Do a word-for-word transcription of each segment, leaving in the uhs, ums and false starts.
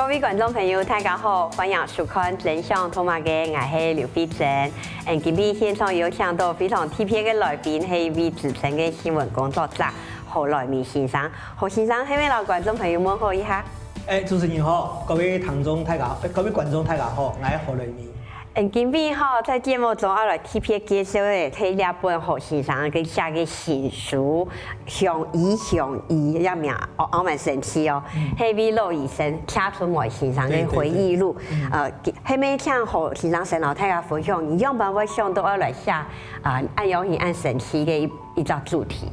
各位觀眾朋友，大家好，歡迎收看《真想讀麼个》，𠊎係劉慧珍。嗯，今晡日現場有請到非常特別个來賓，係一位資深个新聞工作者何來明先生。何先生，係毋係摎觀眾朋友問好一下？哎，主持人好，各位聽眾大家，哎，各位觀眾大家好，𠊎係何來明。 嗯，今晡日吼，在節目中愛來特別介紹个，係這本何先生个寫个新書，《鄉醫鄉醫》，這名哦，哦，蠻神奇哦，係位老醫生，謝春梅先生个回憶錄。呃，係毋係請何先生先摎大家分享，你仰般會想到愛來寫啊，恁樣形恁神奇个一一隻主題？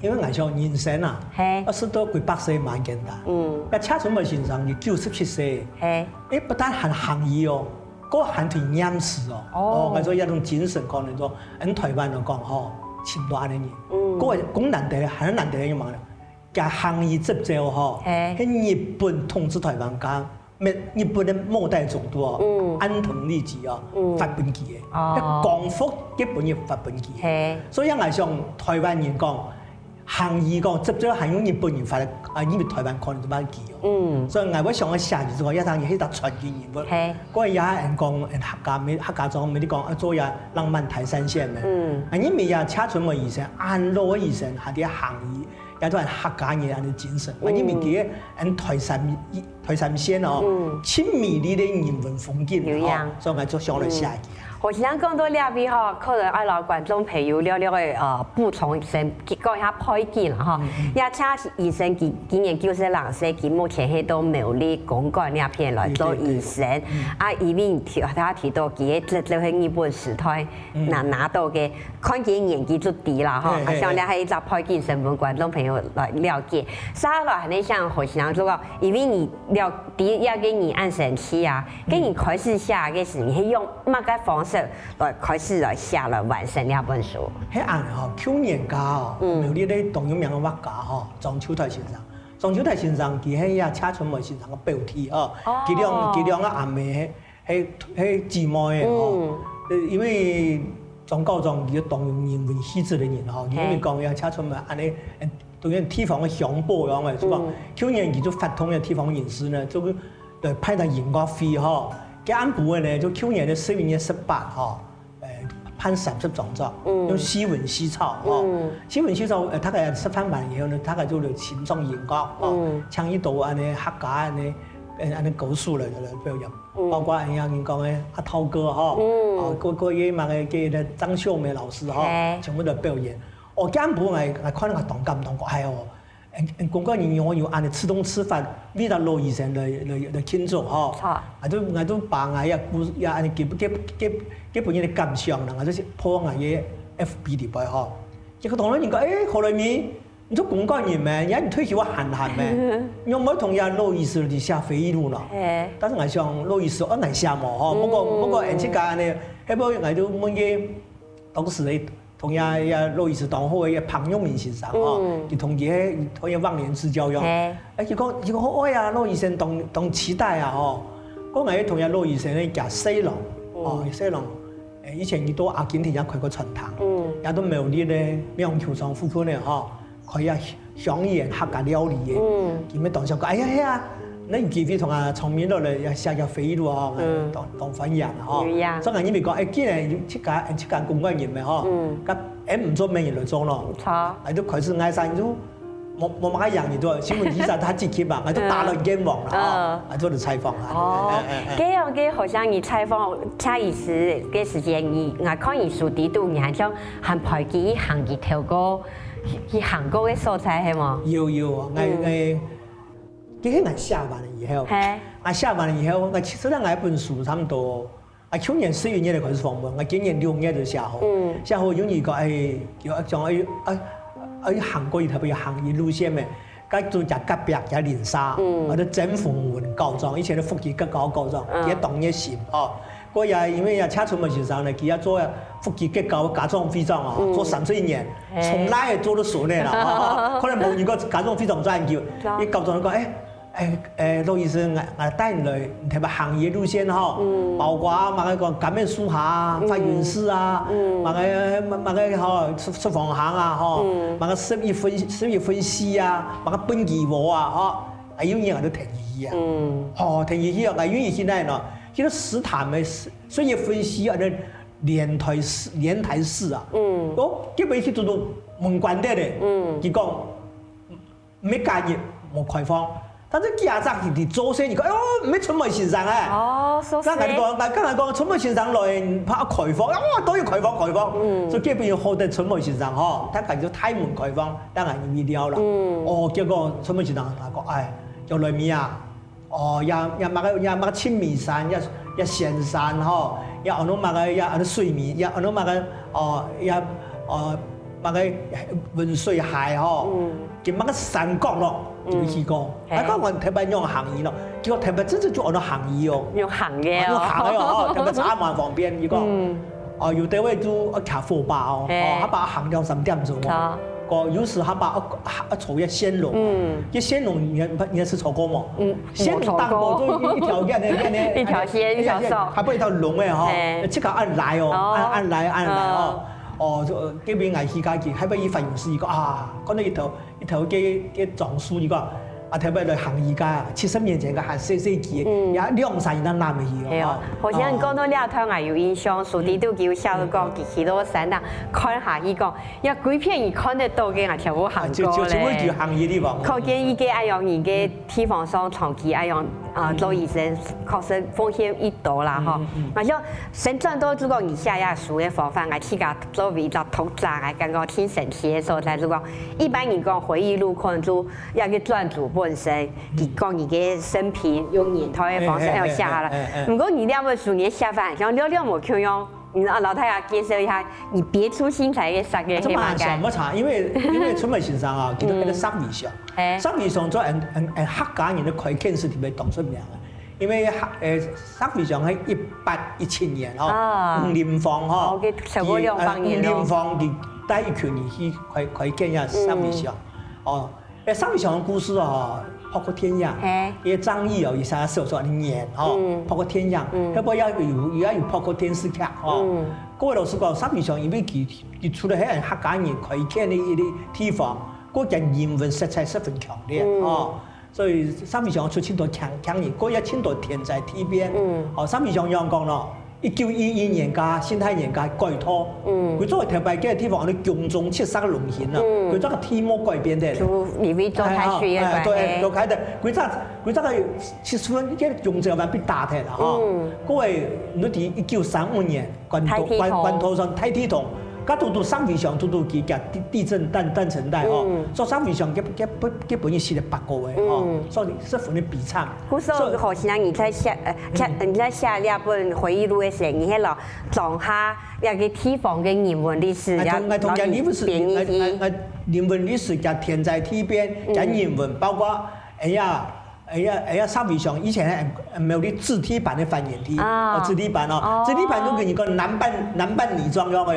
因為𠊎想人生啊，係。愛食到幾百歲蠻簡單。嗯。該謝春梅先生佢九十七歲，係。佢不但還行醫哦，佢還會唸書哦。哦。哦，𠊎說這種精神可能說，𠊎台灣人講吼，盡多恁樣人。嗯。佢講難得，還難得个嘛，佢行醫執照吼，係。係日本統治台灣間 日本个末代總督哦，安藤利吉哦，發分佢个，哦。該光復日本人發分佢个。係。所以𠊎想台灣人講，行醫講，執照還用日本人發个，啊，因為台灣可能就毋係佢哦。嗯。所以𠊎會想愛寫就係講，這當然係一隻傳奇人物。係。過去也人講，嗯，客家，客家庄，你講，啊，做這浪漫台三線个。嗯。啊，因為這謝春梅醫生，恁老个醫生，還在行醫， 也都係客家人恁樣精神。嗯。因為佢个恁台三台三線哦，盡美麗个人文風景吼，所以𠊎就想來寫佢。好，像講到這位吼，可能愛摎觀眾朋友略略个呃補充先講一下背景啦吼。也謝醫生佢今年九十零歲，佢目前係到苗栗公館這片來做醫生。啊，因為佢提到佢个這這係日本時代 拿拿到个，看佢年紀就知啦吼，啊，像這係一隻背景先分觀眾朋友來了解。接下來還係想何先生就講，因為你了知這个你恁神奇啊，該你開始寫个時，你係用麼个方式來開始來寫來完成這本書？係恁樣吼，舊年間吼，苗栗个當有名个畫家吼，張秋台先生，張秋台先生佢係這謝春梅先生个表弟吼，佢兩佢兩个阿姆 係係姊妹个吼。呃，因為張校長佢當有人文氣質个人吼，佢因為講這謝春梅恁樣，嗯，等於地方个鄉寶樣个，就講舊年佢就發動這地方人士呢，就去來辦一隻音樂會吼。該恁樣个呢，就舊年个十一月十八吼，呃，辦三十張桌，用西文西草吼。西文西草，呃，大家食飯完以後呢，大家就來欣賞音樂吼，請一兜恁樣客家恁樣，呃，恁樣歌手來來表演。 包括恁樣人講个阿濤哥吼，哦，過過个麼个个張秀梅老師吼，全部都表演。哦，該恁樣𠊎𠊎看了𠊎當感動，講哎喲，嗯嗯，公館人有有恁樣自動自發，為了老醫生來來來慶祝吼。啊，就𠊎就把𠊎个故也恁樣給給給給別人个感想啦，𠊎就係po𠊎个FB裡背吼。結果當多人講，哎，何來明， 你做公館人咩？人家你退休啊閒閒咩？你有無同人老醫師去寫回憶錄咯？但是𠊎想老醫師愛難寫無吼，不過不過俺自家呢，後尾𠊎就問个當時个同人也老醫師當好个彭永明先生吼，佢同佢个同佢忘年之交樣。哎，佢講佢講好愛啊，老醫生當當期待啊吼。講𠊎同人老醫生呢，佢細郎，哦，細郎，哎，以前佢到阿根廷也開過餐廳，也到苗栗呢，網球場附近呢吼。 開啊鄉野客家料理个，佢乜當想講，哎呀係啊，你有機會同啊常明落來也寫寫回憶錄哦，當當歡迎啊吼。所以𠊎認為講，哎，既然有自家自家公館人咩吼，該哎毋做咩人來做咯，哎就開始𠊎生就無無麼个樣，你都新聞記者他積極嘛，𠊎就打了冤枉了吼，𠊎做了採訪啊。哦，這樣个好像你採訪蔡醫師个時間，你𠊎看你書底肚，你還像還陪佢行佢頭過。 去行過个所在係無？有有，𠊎𠊎，其實𠊎寫完了以後，係，𠊎寫完了以後，𠊎其實𠊎本書差不多，啊舊年十一月就開始訪問，𠊎今年六月就寫好，寫好有一個哎，有一種哎哎哎行過一條要行一路線咩，該就在隔壁在鄰舍，我就曾鳳文校長，以前的福基國高校長，佢當熱心哦。 過也因為也謝春梅先生呢，佢也做福基國高家長會長啊，做三十一年，從來也做得熟呢啦，可能無人過家長會長做恁久，佢校長講，哎哎哎，羅醫師，𠊎𠊎帶你來，你特別行業路線吼，包括麼个講柑仔樹下、法源寺啊，麼个麼个吼廚廚房行啊吼，麼个十一分十一分析啊，麼个畚箕屋啊吼。啊，有人啊，就聽佢去啊。嗯。哦，聽佢去啊，啊，有人去哪呢？去到石潭个水，水月分析啊，那蓮台寺，蓮台寺啊。嗯。哦，結果去堵堵門關忒咧。嗯。佢講，毋係假日無開放，但是今朝佢，佢做生意，佢講，哦，毋係春梅先生哎。哦，so 剛才你講，剛才講春梅先生來，怕開放，哦，都有開放，開放。嗯。所以結果好得春梅先生吼，佢就大門開放，當然有料啦。嗯。哦，結果春梅先生講，哎，叫來咪啊， 哦，也，也麼个，也麼个青尾山，也，也仙山吼，也安到麼个，也安到水尾，也安到麼个，哦，也，哦，麼个文水溪吼，嗯。佢麼个山谷咯，嗯。就去過。嘿。啊，講阮特別用行路咯，結果特別真正就安到行路哦。用行个哦。啊，用行个哦，特別車蠻方便，佢講。嗯。哦，有个位就愛騎火巴哦，嘿。哦，火巴行兩三點鐘哦。好。 个，有時候吧，啊，啊，坐一線路，嗯。一線路你，你，你係坐過無？嗯，線路當中就一條線，線，線，一條線，一條線，還不一條龍个吼，嘿。自家恁來哦，哦。恁，恁來，恁來哦。哦。哦，就，呃，這邊𠊎去過去，還不一發有事，一個啊，看到一頭，一頭个，个樟樹，一個，啊，特別來行一個，七十年前个還細細个，嗯。也兩三年那麼去哦。係哦，好像講到這段，𠊎有印象，書裡肚有寫到講，嗯。佢去到山頂，看下去講， 也幾片你看得到个，𠊎全部行過咧。啊，就，就，就會有行个地方。可見一個恁樣人个地方上長期恁樣，啊，嗯。做醫生，確實風險已多啦，吼。嗯，嗯。啊，像先轉到這個你寫這書个方法，𠊎自家作為一個讀者，𠊎感覺盡神奇个所在，就講一般人講回憶錄可能就愛去專注本身，嗯。佢講你个生平，用年代个方式，嘿，嘿，愛寫下來。嘿，嘿，嘿，嘿。毋過你這本書，你个寫法，像略略無共樣。 嗯，啊，摎大家介紹一下，你別出心裁个石个啊，這麼想，黑馬柑。無差，因為，因為春梅先生啊，佢都係个石圍上。嗯。嘿。石圍上做俺，俺，俺客家人个開墾係特別當出名个，因為客，呃，石圍上係一八一七年吼，啊。吳林芳吼，哦，佢超過兩百年咯。佢，呃，吳林芳佢帶一群人去開，開墾啊，石圍上，嗯。哦， 欸，石圍上个故事哦，拍過電影。嘿。伊个張藝哦，佢寫小說个年吼，嗯。拍過電影。嗯。後尾也有，也有拍過電視劇吼。嗯。各位老實講，石圍上因為佢，佢除了係客家人開墾个一個地方，佢个人文色彩十分強烈，嗯。吼。所以石圍上出盡多強，強人，佢也盡多天才地變。嗯。哦，石圍上仰講咯， 一九一一年甲，辛亥年甲改道，嗯。佢做頭擺个地方，安到宮中七煞龍行啊，嗯。佢做个地貌改變个。就因為做大水个關係。哎，哎，對，就改个，佢做，佢做个七十分，个宮中嘛被打忒啦，吼。嗯。各位，你知一九三五年，關渡，大地動。關，關渡上大地動，甲堵堵石圍上，堵堵佢个地，地震斷，斷層帶，吼。嗯。所以石圍上，个，个，个，个本身死了八個位，吼。嗯。所以十分个悲慘。故所，所以好像你在寫，呃， 像，嗯。你在寫這本回憶錄个時，你係摎莊下這個地方个人文歷史，啊，同，啊，同樣，也，也你毋係，編入去。啊，啊，啊，人文歷史，加天災地變，嗯。加人文，包括，哎呀，哎呀，哎呀，石圍上以前還，還有个子弟班个發源地，啊。哦，子弟班哦，哦。子弟班都跟你講男扮，男扮女裝樣个喲，嘿。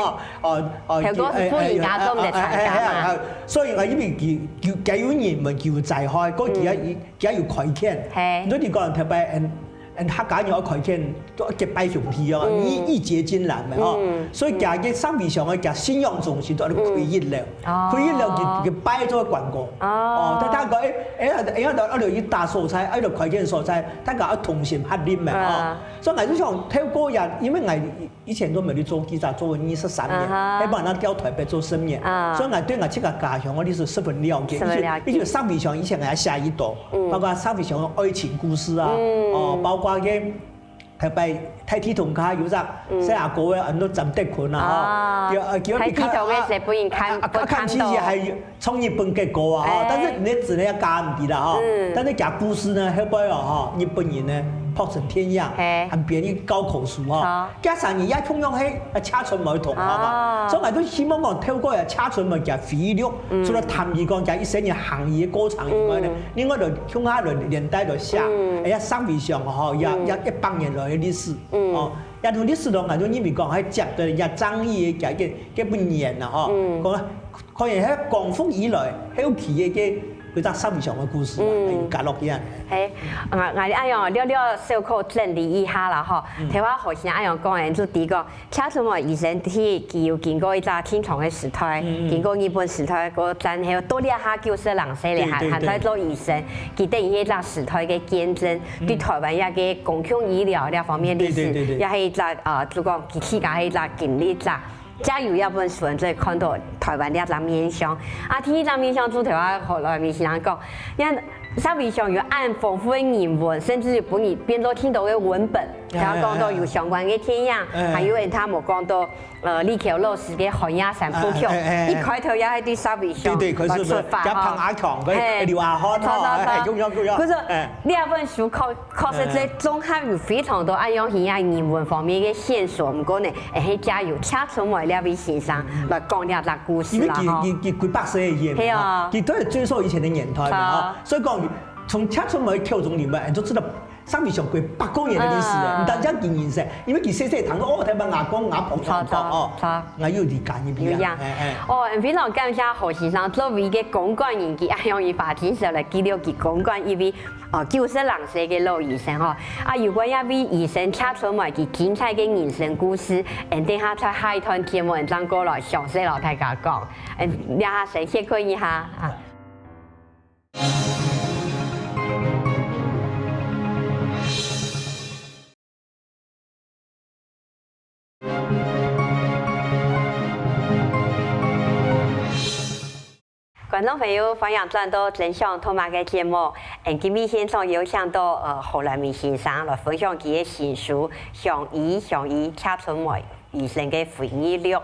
哦，哦，哦，哦，頭過係婦人家做毋得參加嘛。哎，哎，哎，哎，哎，所以啊，因為佢，佢，佢有人文，佢有災害，佢，佢也，嗯。 佢有開墾。嘿。所以你講特別，嗯，嗯，客家人愛開墾，都愛結拜兄弟哦，嗯。義，義結金蘭个吼。嗯。所以佢个石圍上个佢信仰中心都愛開一樓，嗯。哦。開一樓佢，佢拜做關公。哦。哦，大家講，哎，哎，哎，要，要有一大所在，要有開墾所在，大家愛同心合力个吼。啊。所以𠊎就想透過這，因為𠊎 以前都無去做記者，做了二十三年，啊哈。還幫人調台北做十年，啊。所以𠊎對𠊎自家家鄉个歷史十分了解。十分了解。因為，因為石圍上以前𠊎也寫一多，嗯。包括石圍上个愛情故事啊，嗯。哦，包括个台北大地動下有隻，嗯。細阿哥个安到詹德坤啊，吼。啊。叫，呃，叫大地動个時，分人看，啊，啊，分看到。看起來還有 唱日本个歌啊，吼，哎。但是你只能要加毋知啦，吼。嗯。但是佢故事呢，後背哦，吼，日本人呢，拍成電影，嘿。還編入教科書，吼。好。佢三年也共樣係，呃，車春梅同學嘛。啊。所以𠊎都希望講，透過這車春梅个回憶錄，嗯。除了談佢講佢一生人行醫个過程以外呢，嗯。另外就共下來連帶來寫，嗯。哎呀，石圍上，吼，也，嗯。也一百年來个歷史，嗯。哦，也從歷史當中，因為講還講到人家張藝个，个，个本源啦，吼，嗯。講 可能係光復以來，後期个，个，佢隻石圍牆个故事啊，嗯。有加落去啊。嘿，啊，𠊎恁樣略略小可整理一下啦吼。嗯。頭下何先生恁樣講个，就第一个，赤村梅醫生佢，佢有經過一隻清朝个時代，嗯，嗯。經過日本時代，過戰後到這下九十零歲了，對，還，對，還在做醫生，對。佢等於一隻時代个見證，嗯。對台灣這个公共醫療這方面歷史，對，對，對，對。也係一隻，呃，就講佢自家係一隻經歷者。 藉由這本書，正看到台灣這隻面向。啊，第一隻面向，就頭下何來明先生講，你看，石圍牆有恁豐富个人文，甚至分人變做當多个文本，哎，頭下講到有相關个電影，哎，哎。還有人他無講到，呃，李喬老師个《寒夜三部曲》，哎，哎，哎，哎。一開頭也係對石圍牆，對，對，可是來出發，也彭阿強，吼。嘿。劉阿漢，吼，著，著，著。哎，哎，有，有，有，有。可是，哎。這本書確，確實這綜合有非常多恁樣形象人文方面个線索，毋過呢， 會係藉由赤村梅這位先生來講這隻故事啦，因為佢，吼。佢，佢幾百歲个人，係啊。吼，佢都係追溯以前个年代嘛，吼。啊。所以講，從赤村梅口中裡面，就知道石圍牆幾百過年个歷史了，嗯。毋單淨佢認識，因為佢細細聽到，哦，聽阿公、阿婆講，著，著，哦，著。𠊎有理解入去啊，有影。哎，哎。哦，非常感謝何先生作為一个公館人，佢愛用佢把精神來記錄佢公館，因為 哦，九十零歲个老醫生吼。啊，有關這位醫生赤春梅佢精彩个人生故事，𠊎等下在下一段節目正過來詳細摎大家講。嗯，這下先歇睏一下啊。 觀眾朋友，歡迎轉到《真想讀麼个》節目。嗯，今晡日現場有請到，呃，侯來明先生來分享佢个新書《鄉醫鄉醫赤春梅醫生个回憶錄》。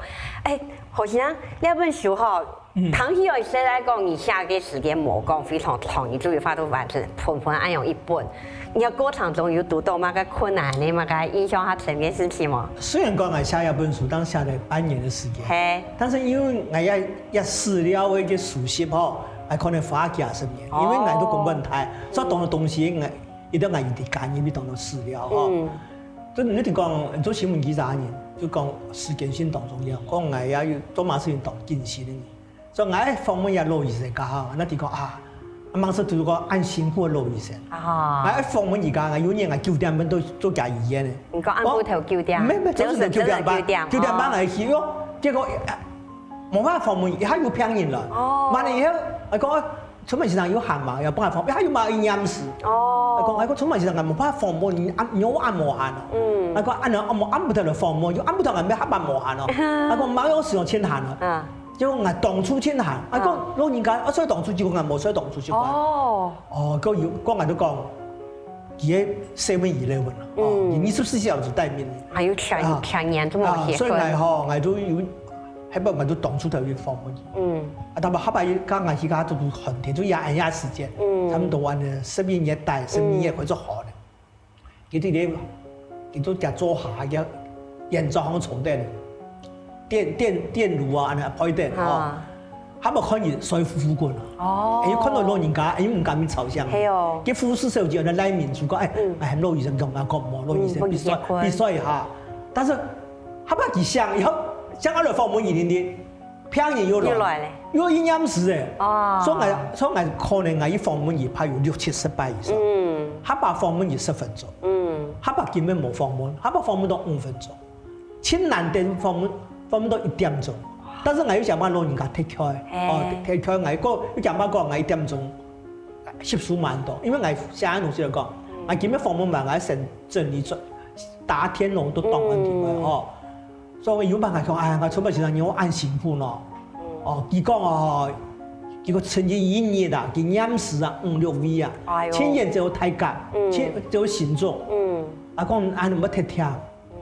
欸，侯先生，這本書吼，嗯。聽起來實在講，你寫个時間無講非常長，你就有法度完成，分分恁樣一本。 你个過程中有堵到麼个困難呢？麼个印象較深个事情無？雖然講𠊎寫這本書，但寫了半年个時間，嘿。但是因為𠊎也，也資料个收集吼，𠊎可能花幾十年，哦。因為𠊎都公館大，所以當多東西𠊎一定愛有在家裡面當多資料吼。嗯。就你就講做新聞記者个人，就講時間性當重要，講𠊎也有做麼事情當謹慎个人。 所以𠊎訪問這老醫生个下，𠊎就講啊，啊，吂識堵過恁辛苦个老醫生。哦。𠊎訪問佢个下，𠊎有日𠊎九點半都做佢醫院个。你講暗晡頭九點？哦，毋係，毋係，朝晨頭九點半，朝晨九點。九點半𠊎去，哦。喲，結果，啊，無辦法訪問，佢還有病人了。哦。完了以後，𠊎講，啊，春梅先生有閒無？愛幫𠊎訪問，佢還有麼个驗屍。哦。𠊎講，𠊎講，春梅先生，𠊎無辦法訪問，你暗，你暗無閒哦。嗯。𠊎講，恁樣暗晡，暗晡頭來訪問，又暗晡頭𠊎乜下班無閒哦。𠊎講，無有時間盡閒哦。啊。 就講𠊎當初盡閒，啊，講，啊。老人家，啊，睡當初，就講𠊎無睡當初習慣。哦。哦，講有，講𠊎都講，佢个seven eleven啊，哦，嗯。佢二十四小時待命。還有全，啊。全年這麼啊，歇睏。所以𠊎吼，𠊎都有，後擺𠊎都當初就有訪問佢。嗯。啊，但係後擺佢，剛開始佢都很甜，就也，也時間，嗯。差不多按呢，十一月底，十二月開始好了。 佢在該，佢都在灶下个圓桌項坐等，電，電，電爐啊，恁樣擺等吼。啊。下背看佢睡呼呼滾啊。哦。欸，看到老人家，欸，又毋敢去吵醒。係哦。該護士小姐在內面就講，欸，嗯。欸，喊老醫生講，啊，講無，老醫生，嗯，必須，不理解。必須一下。但是，下背佢醒以後，想要來訪問佢定定， 病人又來，又來了。又去驗屍欸。哦。所以𠊎，所以𠊎可能𠊎一訪問佢怕有六七十擺以上。嗯。下背訪問佢十分鐘。嗯。下背根本無訪問，下背訪問到五分鐘。盡難得訪問，訪問到一點鐘。但是𠊎又想幫老人家take care，欸。哦，take care，𠊎講，又想幫講𠊎一點鐘，吸收蠻多，因為𠊎寫个東西來講，嗯。𠊎根本訪問完，𠊎先整理出，打天龍都懂問題个，嗯。哦。 所以有辦法講，哎呀，𠊎春梅先生，你有恁辛苦喏。嗯。哦，佢講哦，佢講曾經一日啊，佢驗屍啊，五六位啊，哎喲。親眼只有大甲，嗯。親，只有新竹。嗯。啊，講恁樣毋得忒忝。嗯。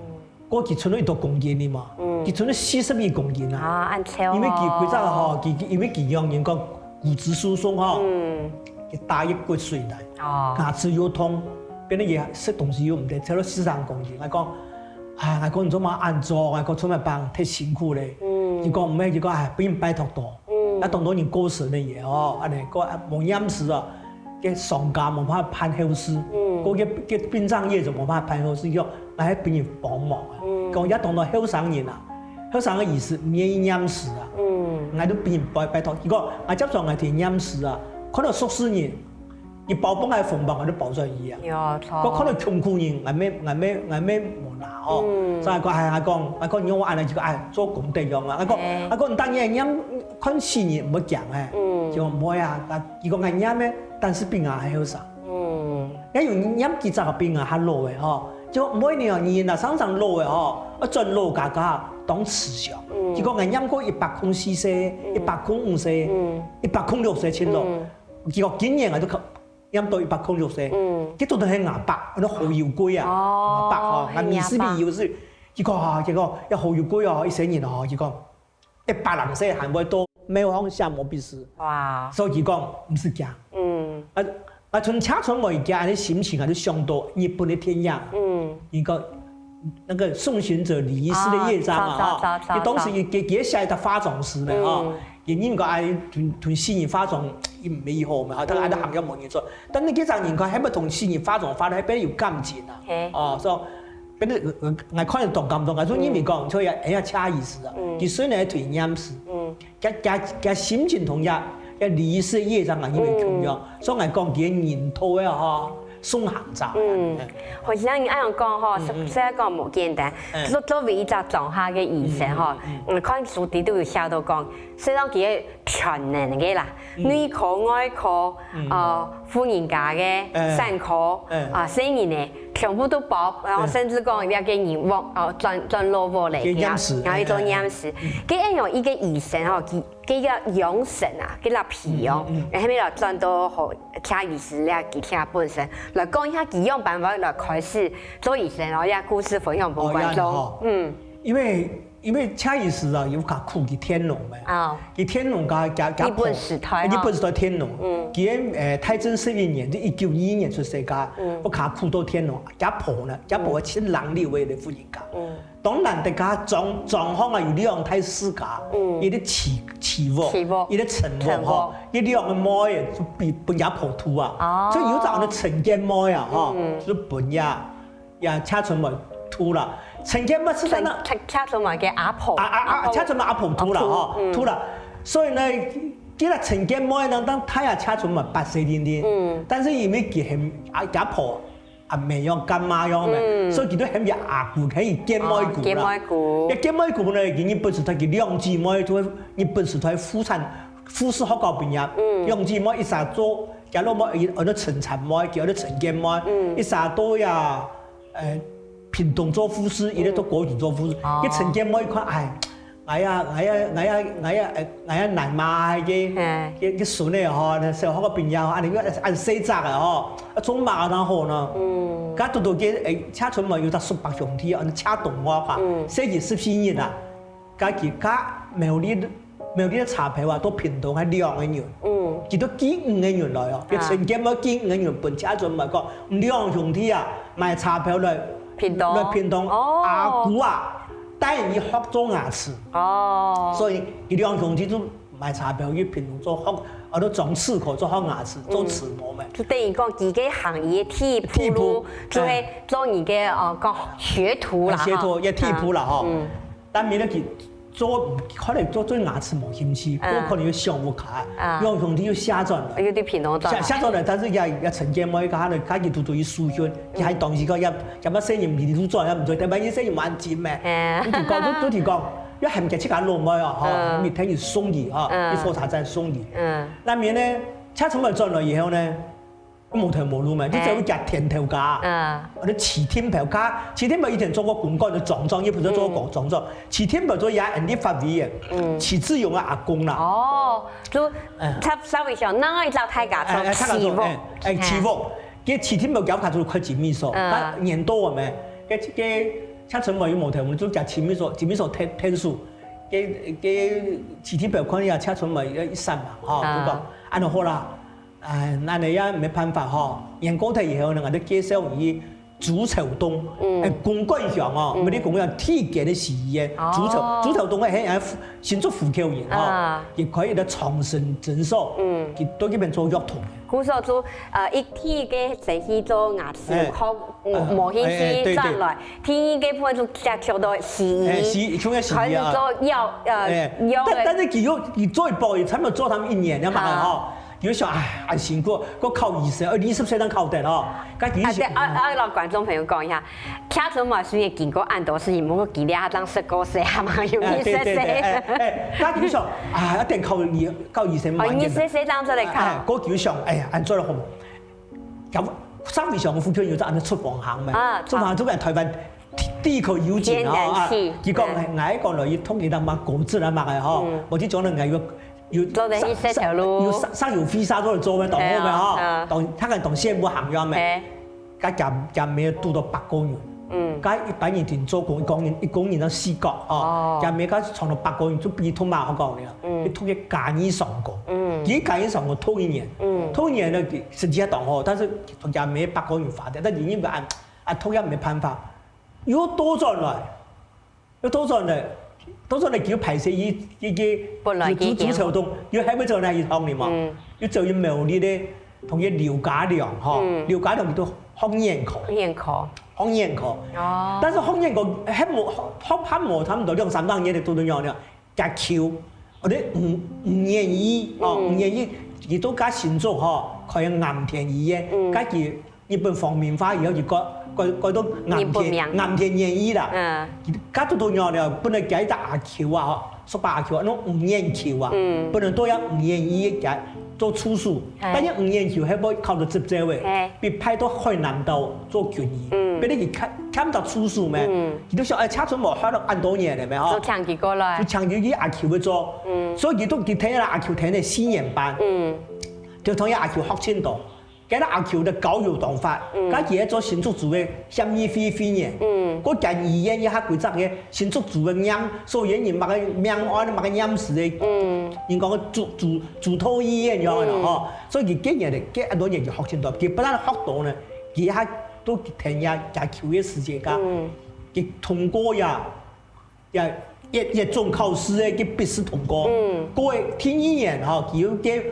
過佢存了一多公斤个嘛，嗯。佢存了四十幾公斤啊。啊，恁瘦哦。因為佢，佢這個吼，佢，佢，因為佢仰人講骨質疏鬆吼，嗯。佢打入骨髓來，哦。牙齒又痛，變得佢食東西又毋得，瘦了四十公斤。𠊎講， 啊，𠊎講你做麼恁做，𠊎講春梅幫忒辛苦咧。嗯。佢講毋係，佢講，哎，分人拜託到。嗯。啊，當多人過身个也哦，恁樣，過，啊，無驗屍啊，該喪家無辦法辦後事，嗯。過該，該殯葬業就無辦法辦後事，佢講，𠊎還分人幫忙啊。嗯。講也當多後生人啊，後生个意思毋願意驗屍啊。嗯。𠊎都分人拜，拜託，佢講，𠊎接上𠊎去驗屍啊，看到熟事人，佢包分𠊎紅包，𠊎就包轉去啊。有，著。我看到窮苦人，𠊎乜，𠊎乜，𠊎乜無拿哦。嗯。所以𠊎講，哎，𠊎講，𠊎講，你看𠊎恁樣，佢講，哎，做功德樣啊。𠊎講，哎。𠊎講，你當然，你看死人毋會驚哎。嗯。佢講，毋會啊，佢講，𠊎念个，但係比𠊎還後生。嗯。𠊎有念幾隻个比𠊎較老个吼。 就每年哦，人啊，常常老个吼，愛轉老家家當慈祥。嗯。佢講，𠊎念過一百空四歲，嗯。一百空五歲，嗯。一百空六歲盡老。嗯。佢講，今年啊，就考，念到一百空六歲。嗯。佢做得係𠊎伯，該好有鬼啊，哦，𠊎伯吼，𠊎二十歲有時，佢講啊，佢講，要好有鬼哦，一生人哦，佢講， 一百零歲還會到廟項寫毛筆字。哇。所以佢講，毋使驚。嗯。啊，啊，從車春梅佢恁樣心情啊，就想到日本个電影。嗯。一個，那個送行者禮儀師的業障啊，啊，哈。佢當時佢，佢，佢寫一隻化妝師呢，哈。嗯。佢應該愛同，同死人化妝，也無好嘛，哈，但係佢行業無人做。嗯。但係這隻人看，還無同死人化妝，化到還比較有感情啊。嘿。哦，所以 反正𠊎，𠊎，𠊎看著當感動，𠊎就認為講，嗯。就係，哎呀，車醫師啊，嗯。佢雖然係對念師，嗯。佢，佢，佢心情同這，這禮儀師个業障啊，因為共樣，嗯。所以𠊎講佢个人道个吼，送行者。嗯。好像你恁樣講吼，嗯，嗯。實在講無簡單。嗯。作，作為一隻莊下个醫生吼，嗯，嗯，嗯。嗯，看書裡肚有寫到講，雖然佢个全能个啦，嗯。內科、外科，嗯。呃，婦人科个、哎。產科，哎。啊，細人个， 全部都包，然後甚至講這個人亡，哦，轉，轉老屋咧，佢念詩，然後，然後去做念詩。哎，哎，哎。該恁樣一個醫生吼，佢，佢个養成啊，佢个培養，嗯，嗯，嗯。然後後尾來轉到好，車醫師咧，佢車本身，來講一下佢樣般法來開始做醫生，然後這故事分享分觀眾。哦，這樣吼。嗯。因為 因為車醫師啊，有較苦，佢天龍咩？啊。佢天龍佮，佮，佮日本時代吼。日本時代天龍。嗯。佢个，呃，大正十一年，就一九二一年出世个，嗯。佢較苦到天龍，厥婆呢，厥婆，嗯。盡冷尞个婦人家。嗯。當然，大家莊，莊項啊，有兩大世家，嗯。一個徐，徐屋，徐屋。一個陳屋，陳屋。吼，這兩個妹仔，就分，分厥婆渡啊。哦。所以有隻安到陳建妹啊，吼，嗯。就分這 呀，車春梅渡啦。陳建妹係在那，陳，陳，車春梅个阿婆。啊，啊，啊，阿婆。車春梅阿婆渡啦，阿婆，吼，嗯。渡啦。所以呢，這個陳建妹呢，當大啊車春梅八歲定定，嗯。但是因為佢喊阿，阿婆，阿姆樣、乾媽樣咩，嗯。所以佢都喊佢阿姑，喊佢建妹姑啦。哦，建妹姑。這建妹姑呢，佢日本時代佢兩姊妹，就係日本時代婦產，護士學校畢業，嗯。兩姊妹一儕做，厥老妹，佢安到陳燦妹，佢安到陳建妹，嗯。一儕做呀， 呃，屏東做護士，一個到高雄做護士。嗯。哦。該陳建妹一看，哎，𠊎啊，𠊎啊，𠊎啊，𠊎啊，呃，𠊎啊奶媽个，嘿。个，个孫仔吼，小學个畢業吼，恁樣个，恁細隻个吼，啊，做麼个當好呢？嗯。該堵堵个，哎，車春梅有隻叔伯兄弟，啊，車東屋啊，嗯。細佢十四日啊。 該佢，該苗栗，苗栗个車票啊，到屏東還兩個銀。嗯。佢都寄五個銀來哦，啊。佢陳建妹寄五個銀分車春梅講，兩兄弟啊，買車票來屏東。來屏東，哦。阿姑啊，帶你學做牙齒。哦。所以，佢兩兄弟就買車票去屏東做學，啊，都裝齒科，做學牙齒，做齒模咩。嗯。就等於講，佢个行業第一步路，第一步，就係，哎。做你个，呃，講學徒啦，哎，學徒，吼。也第一步啦，吼。嗯。 但係呢，佢做，可能做，做牙齒無興趣，嗯。過可能又想屋下，嗯。兩兄弟又下轉來。又對屏東轉來。下，下轉來，但是也，也陳建妹佢，佢堵堵去受訓，佢還當時講也，也毋細人迷路轉，也毋知，但係細人蠻精咩。嗯。你就講，都，都係講，要喊佢自家老妹哦，吼，嗯。你聽佢送佢，吼，嗯。你火車站送佢。嗯。該面呢，車春梅轉來以後呢， 無頭無路嘛，就走去行田頭家。嗯。啊，就徐定保家，徐定保以前做過公館个莊長，也毋係做過莊長。嗯。徐定保做也立法委員，嗯。徐志勇个阿公啦。哦，就，嗯。他稍微小，那一隻大家做，哎，哎，大家做，徐屋。哎，哎，徐屋。嗯。佢徐定保佢屋下就開精美所，嗯。佢年到个咩？佢，佢車春梅有無頭無路，就行精美所，精美所𢯭，𢯭手。佢，佢徐定保看了車春梅一，一煞猛，吼，嗯。就講，恁樣好啦， 哎，恁樣也無辦法吼。年過忒以後呢，𠊎就介紹你去朱頭洞，嗯。哎，公館鄉哦，嗯。毋係公館鄉，第一間个西醫院，哦。朱頭，朱頭洞个，嘿，哎，新竹湖口人吼，啊。佢開一個長生診所，嗯。佢到該片做藥童。故所就，呃，一第一個先去做牙齒，哎。好，嗯，哎，無興趣，哎，對，對。轉來，第二個部分就接觸到西醫，哎，西，像个西醫啊。開始做藥，呃，哎，藥个。但，但是佢又，佢做一步，佢差不多做他們一年，了嘛，啊。吼。有想，哎，恁辛苦，个考醫生，呃，二十歲正考得哦，該醫生，啊，對，啊，啊，摎觀眾朋友講一下，聽春妹雖然經過恁多事情，毋過佢這下正十九歲，還蠻有二十歲。哎，該有想，啊，一定考醫，考醫生哦，二十歲正做得考。哎，个有想，哎呀，恁做得好。咁，社會上个福建有在恁樣出方行咩？啊，出方行就在台灣第一口有錢啊，佢講，哎，𠊎講了，一通一當嘛，果子啊嘛个吼，我就講了，𠊎有。 有做得去這條路有上上有飛沙做得做咩？懂我咩哈？懂，他很懂羨慕行業咩？該佢佢乜堵到百個人，嗯，該一般人定做工，一工人一工人要四角哦，佢乜該創到百個人就比同嘛好講了，嗯，佢同佢加二上工，嗯，佢加二上工頭一年，嗯，頭一年呢實際當好，但是同佢乜百個人發展，但因為啊啊同佢沒辦法，又倒轉來。 又倒轉來，倒轉來佢又排斥佢佢个本來足足球動，又還沒做那一趟呢嘛，又走去苗栗个同佢劉家良吼，劉家良佢都學眼科，眼科，學眼科，哦，但是學眼科還無學還無差不多兩三百年的都都了了，佢求，我哋毋毋願意哦，毋願意，佢都加新竹吼，開癌田醫院，該佢 日本皇民化以後就改改改到癌田癌田願意啦。佢加多多年了，本來佢一隻阿舅啊，叔伯阿舅啊，那種吳彥舅啊，本來都要吳彥一佢做助手，但係吳彥舅後尾考到執照誒，被派到海南島做軍醫，變得佢欠欠到助手咩？佢就想，哎，車春無學了恁多年了咩吼，就請佢過來，就請佢去阿舅去做，所以佢都佢聽了阿舅聽了四年半，就同佢阿舅學盡多。 該阿舅个交友當闊，該佢係做新竹州个協議會會員，該間醫院一下規則个新竹州个驗，所有人麼个命案、麼个驗屍个，人講个主主主刀醫院樣个吼，所以佢今年个，該恁多年就學盡多，佢不但學到呢，佢還都聽呀，也求个時間个，佢通過呀。 也也也總考試个个筆試通過，過个第二年吼，佢有个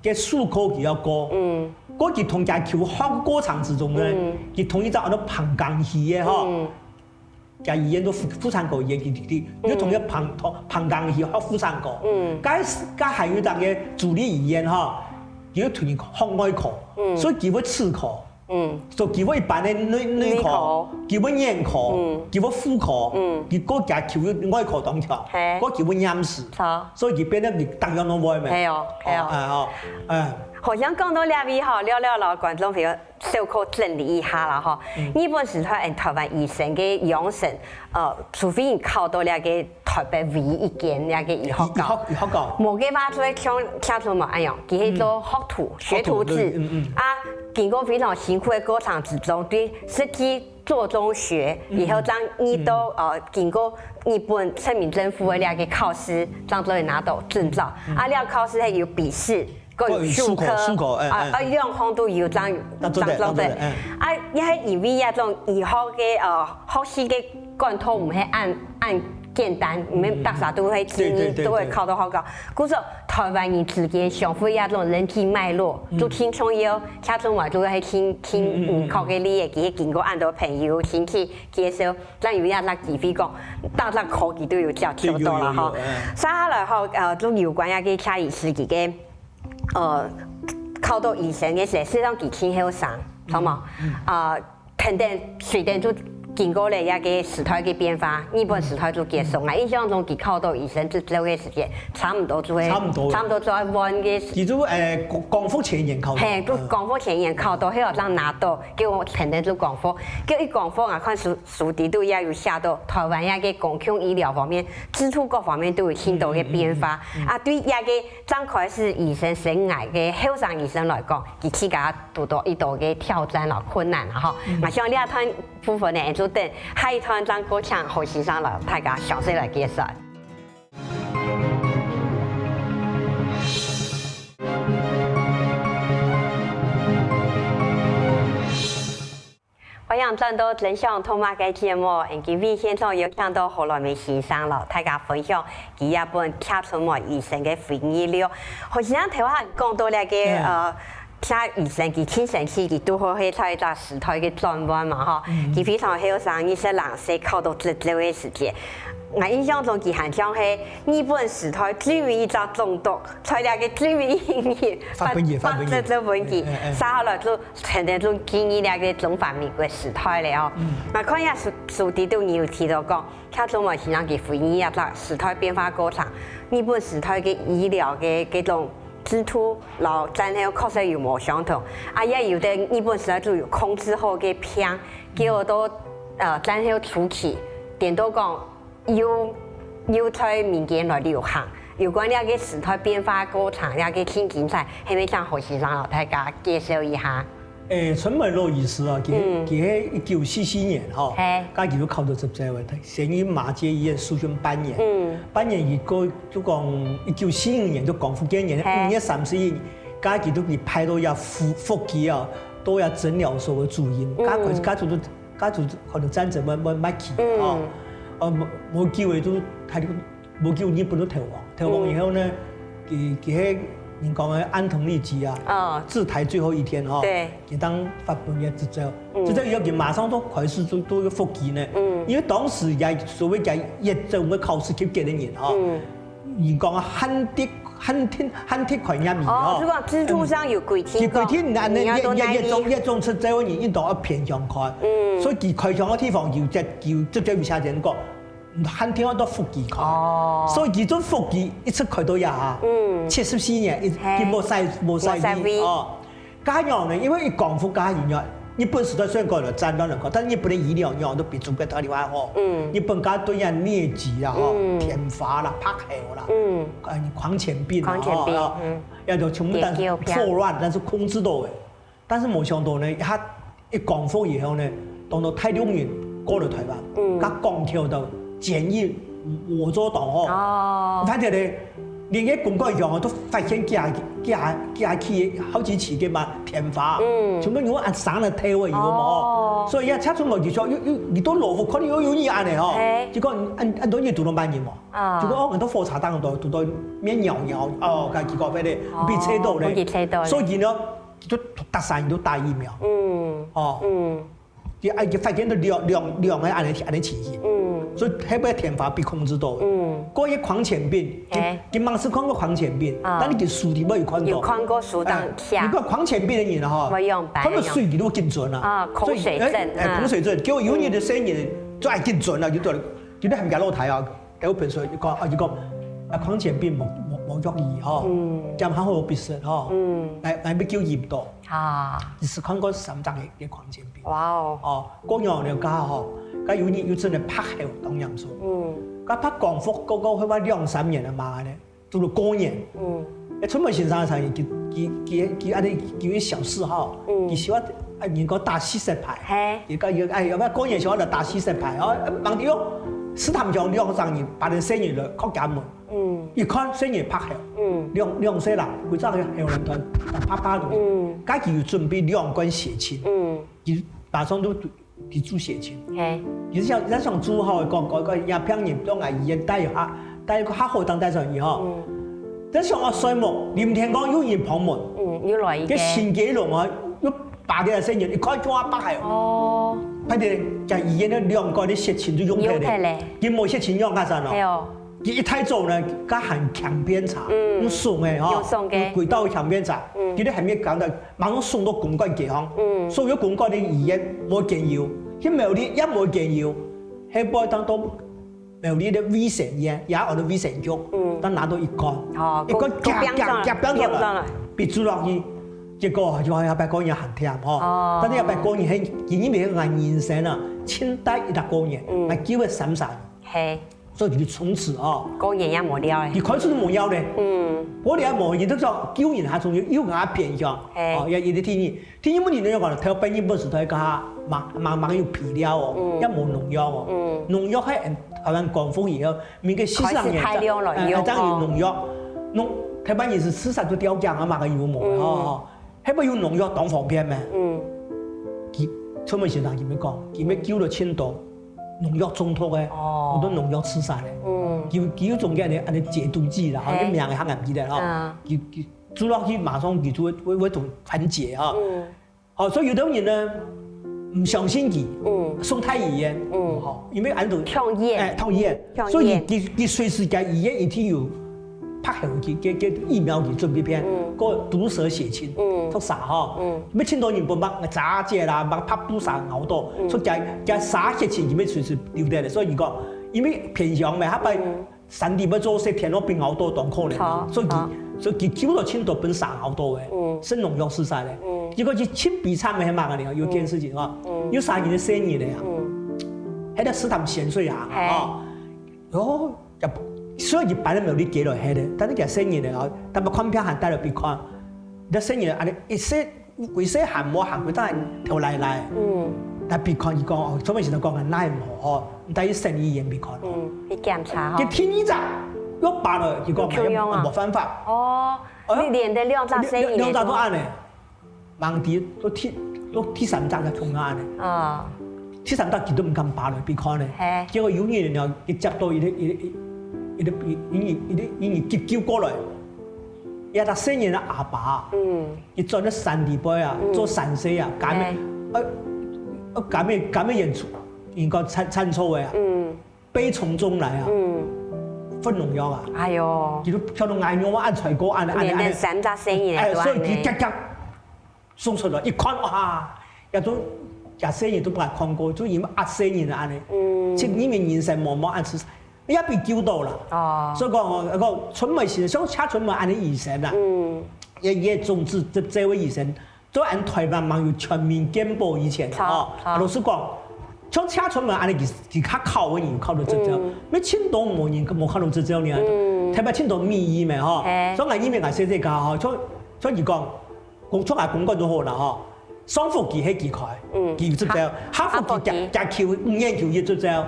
个術科佢要過，過佢同佢求學過程之中呢，佢同一隻安到彭江西个吼，佢醫院都婦婦產科醫院佢弟弟，又同一彭彭江西學婦產科，該該還有一隻个主立醫院吼，佢又同佢學外科，所以佢會齒科。 嗯，所以佢會一般个內內科，佢會眼科，佢會婦科，佢過加求外科當強，過佢會驗屍，所以佢變得你當然都會咩？係哦，係哦，哎哦，哎，好像講到這位吼，了了摎觀眾朋友小可整理一下啦吼。日本時代，嗯，台灣醫生个養成，呃，除非你考到這个 台北唯一一間這个醫學校。醫學校。無个話，就會像像做麼恁樣，佢係做學徒、學徒制，啊，經過非常辛苦个過程之中，對實際做中學，以後正遇到呃，經過日本殖民政府个這个考試，正做得拿到證照。啊，這考試係有筆試， 過有術科，術科，哎，啊，啊，兩項都有，正正做得。啊，也係因為這種醫學个呃學習个管道毋係恁恁簡單，毋係大家都會經歷，都會考到學校。故所台灣人之間相互這種人際脈絡，都挺重要。下次我都會聽聽嗯考个例，佢經過恁多朋友、親戚介紹，正有這个機會講，大家考佢都有接觸到啦吼。接下來吼，呃，都有關這个車醫師个 呃，考到醫生个時，實際上佢盡後生，好無？啊，等等，隨等就經過了這个時代个變化，日本時代就結束。𠊎印象中，佢考到醫生執照个時間，差毋多就會，差毋多，差毋多就會換个。其實，誒，光光復前年考到。係，就光復前年考到，後來正拿到，叫𠊎等等就光復。叫一光復啊，看書書底肚也有寫到，台灣這个公共醫療方面，制度各方面都有盡多个變化。啊，對這个 正開始醫生生涯个後生醫生來講，佢自家堵到一多个挑戰摎困難啊吼。𠊎想這段部分呢，就等下一段正過請何先生摎大家詳細來介紹。 歡迎轉到真想讀麼个節目，今晡日現場有請到何來明先生摎大家分享佢這本《車春妹醫生》个回憶錄。何先生頭下講到這个呃，這醫生佢盡生趣，佢堵好係在一隻時代个轉彎嘛吼，佢非常後生，二十零歲考到執照个時節。𠊎印象中佢還像係日本時代最尾一隻總督，在這个最尾一日發，發分佢，發分佢。發執照分佢，哎，哎，哎。續下來就天天就經歷這个中華民國時代了哦。𠊎看一下書，書裡肚你有提到講， 像鍾文先生佢回憶啊，這時代變化過程，日本時代个醫療个這種制度，摎戰後確實有無相同。啊，也有个日本時代就有控制好个病，結果到，呃，戰後初期，顛倒講又，又在民間來流行。有關這个時代變化過程，這个情形在，係毋係請何先生摎大家介紹一下？ 欸，春梅老醫師啊，佢，嗯。佢係一九四四年吼，嘿。該佢就考到執照个，先去馬偕醫院受訓半年。嗯。半年以後，就講一九四五年，就光復節年，嘿。五月三十一，該佢就被派到這復，復去啊，到這診療所个主任。嗯。該開始，該就，該就可能戰爭慢，慢，慢起吼。嗯。呃，無，無機會就，佢就 無久日本就投降，投降以後呢，嗯。佢，佢係人講个安藤利吉啊，哦。治台最後一天吼，對。佢當發分佢執照，嗯。執照以後佢馬上就開始做，做个復去呢。嗯。因為當時也所謂个一中个考試及格个人吼，嗯。人講啊，限得，限定，限得開業醫哦，吼。就講制度上有規定講，佢規定，恁呢，你愛到哪裡？一，一，一中，一中執照个人，應當愛偏鄉開。嗯。所以佢開鄉个地方有隻，有執照有寫定講， 還聽到福建開。哦。所以佢做福建一直開到這下，嗯。七十四年，一，嘿。佢無徙，無徙位。無徙位。哦。該樣呢，因為佢光復該年啊，日本時代雖然講有戰亂了，但日本个醫療樣都比中國大陸還好。嗯。日本該對人瘧疾啦，吼，嗯。天花啦、白喉啦，嗯。呃，狂犬病啦，狂犬病，吼，嗯。也就全部但是霍亂，但是控制到个。 但是無想到呢，佢一光復以後呢，當多大陸人過來台灣，嗯。佢講跳到檢疫無做到吼，哦。反正呢，連个公館一樣哦，都發現幾下，幾下，幾下起好幾起个嘛，天花，嗯。全部用按山个體位有無？哦。所以啊，車出來就說，又，又，你到羅浮，可能又有你按呢吼，嘿。結果按，按到你堵到慢人無？啊。結果哦，很多火車站都堵到面搖搖，哦，佢結果反正哦，被車到呢，分佢車到呢。所以呢，就逐儕人都打疫苗，嗯。哦。嗯。 佢，哎，佢發現到兩，兩，兩个恁呢，恁呢情形。嗯。所以後尾天花被控制到。嗯。過一个狂犬病，嘿。佢，佢毋識看過狂犬病，啊。但係佢書裡背有看過。有看過書當下。哎，你看狂犬病个人吼，會用白，看到水佢都緊顫啊。啊，恐水症，所以，哎，哎，嗯。恐水症，結果有人个細人就愛緊顫啊，就對了，就在喊佢老弟啊， 有本事，佢講，啊，佢講，啊，狂犬病無，無，無藥醫吼，嗯。兼還好有必死吼，嗯。來，來要救佢到。啊。一次看過三隻个，个狂犬病。哇哦。哦，過年了過後吼，該有日又真个白喉當嚴重。嗯。該白光復過後，會話兩三年个嘛呢，堵到過年。嗯。哎，春梅先生个產業，佢，佢，佢，佢恁呢，佢有小嗜好，嗯。佢喜歡，啊，人家打四色牌。嘿。佢講，佢，哎，要不要過年喜歡來打四色牌？哦，忙到哦，試探像兩三日，把人生日了，靠家門。 嗯。一看細人白喉，嗯。兩，兩歲啦，規隻个喉嗹斷，白白个。嗯。該佢有準備兩罐血清，嗯。佢打算都，佢注血清。嘿。佢想，佢想注好，講，講，講，也病人到𠊎醫院帶一下，帶一個較好當帶上去吼。嗯。但想啊，睡目，臨天光又人敲門，嗯，又來一個。該新基隆啊，又 八點个細人，一看就啊白喉。哦。反正該醫院个兩罐个血清就用忒了。用忒了。佢無血清用較慘咯。係哦。佢一大早呢，佢還強便茶，嗯。用送个吼，用送个。用幾道強便茶，嗯。佢就還沒講到，馬上送到公館街項。嗯。所有公館个醫院無間有，去苗栗也無間有，係會當到 苗栗个衛生院，也安到衛生局，嗯。但拿到一罐，哦，一罐夾，夾，夾，夾，夾，夾，夾，夾，夾，夾，逼出落去，結果就話該擺過年還忝吼。哦。但是該擺過年係，今年係𠊎人生啊，盡大一隻過年，嗯。𠊎救了三儕。嘿。所以佢從此哦，過年也無了誒。佢開始都無了咧。嗯。過年也無，佢都講救人還重要，又𠊎偏鄉，嘿。哦，也，也得聽你。 第一問題呢，講頭擺日本時代个嘛，嘛，嘛有肥料哦，嗯。也無農藥哦。嗯。農藥係台灣光復以後，民國四十年代，開始大量來用哦。哎，哎，正有農藥，農，台灣人係自殺就吊頸啊，嘛个有無嗯。哦，哦。係毋係有農藥當方便咩？嗯。佢，春梅先生佢乜講，佢乜救了盡多農藥中毒个，哦。好多農藥自殺个。嗯。佢，佢有種个恁呢，恁呢解毒劑啦，吼，嘿。該名个還毋記得吼。嗯。佢，佢做落去馬上佢就會會會同團結啊。哦，所以有兜人呢毋相信佢，送太醫院，哦，因為恁樣，創業，哎，創業，創業，所以佢佢隨時間醫院一定有拍好佢个个疫苗佢準備片，个毒蛇血清，毒蛇吼，要盡多人分擘炸雞啦，擘拍毒蛇咬到，所以佢佢蛇血清佢要隨時留下來，所以佢講，因為偏鄉嘛，下擺 山地要做事，天落冰好多當可憐，所以佢所以佢救了盡多分蛇好多个，食農藥食晒咧。結果佢盡悲慘个係麼个呢？有件事情啊，有三人个細人咧啊，喺該斯坦鹹水啊，啊，哦，雖然佢本來無力接落去个，但是佢細人咧啊，他們看病還帶了病看，這細人恁樣一歲 歸細還無行，佢當然頭犁犁。嗯。但別看佢講，哦，做咩時都講个，哪會無好？你帶去省醫院別看。嗯，去檢查吼。佢第二隻又發了，佢講，共樣啊。無辦法。哦，你連得兩隻細人。兩隻都恁呢，盲弟都第都第三隻个共樣呢。啊。第三隻佢都毋敢發了，別看呢。嘿。結果有一日呢，佢接到一個一個一個一個一個一個急救過來，一個細人个阿爸。嗯。 佢轉到山地背啊，做山西啊，甘咩，呃，呃，甘咩甘咩演出，應該產產出个啊，嗯，悲從中來啊，嗯，分農藥啊，哎喲，佢都跳到矮娘啊，按菜歌按按按，三隻細人，哎，所以佢遽遽送出來，一看哇，也都也細人都毋敢看過，就因為啊細人啊呢，嗯，這因為人生茫茫，啊，也被救到了，哦，所以講哦，講春梅先生，像車春梅恁个醫生啊，嗯。 也也總之這這位醫生，做俺台灣蠻有全民健保以前吼，老實講，像車春梅恁个佢佢較考个人有考到執照，沒盡多無人無考到執照呢，特別盡多名醫咩吼，所以俺因為俺細細家吼，像像佢講，講像俺公館就好啦吼，上福佢係佢開，佢有執照，下福佢加加求五年求一執照，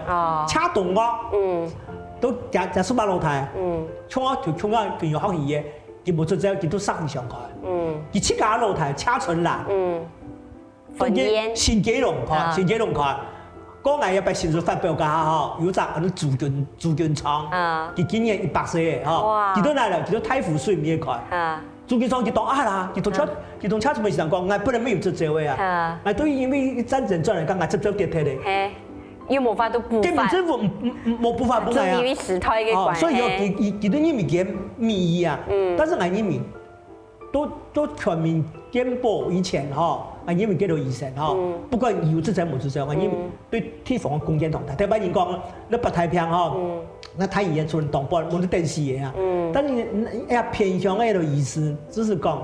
車東岳，嗯，都加加數百老太，嗯，像啊就像啊就有學醫个。 佢無執照，佢都上去上課。嗯，佢自家老弟車春蘭，嗯，中間新基隆開，新基隆開，講𠊎一擺新書發表个吼，有隻恁樣朱君朱君昌，啊，佢今年一百歲个吼，佢都來了，佢都大湖水面開，啊，朱君昌佢當啊啦，佢同車佢同車春梅先生講，𠊎本來沒有執照个啊，啊，𠊎都因為戰爭轉來，講𠊎執照跌忒咧，嘿。 又無法度補發。根本政府無無無無法補來啊。因為時代个關係。所以有佢佢佢都認為佢名醫啊，但是𠊎認為都都全民健保以前吼，𠊎認為佢都醫生吼，不管有執照無執照，𠊎認為對地方个貢獻當大。特別人講，那北太平吼，那太醫院出人當多，無得等死个啊。但是哎呀，偏鄉个醫師，只是講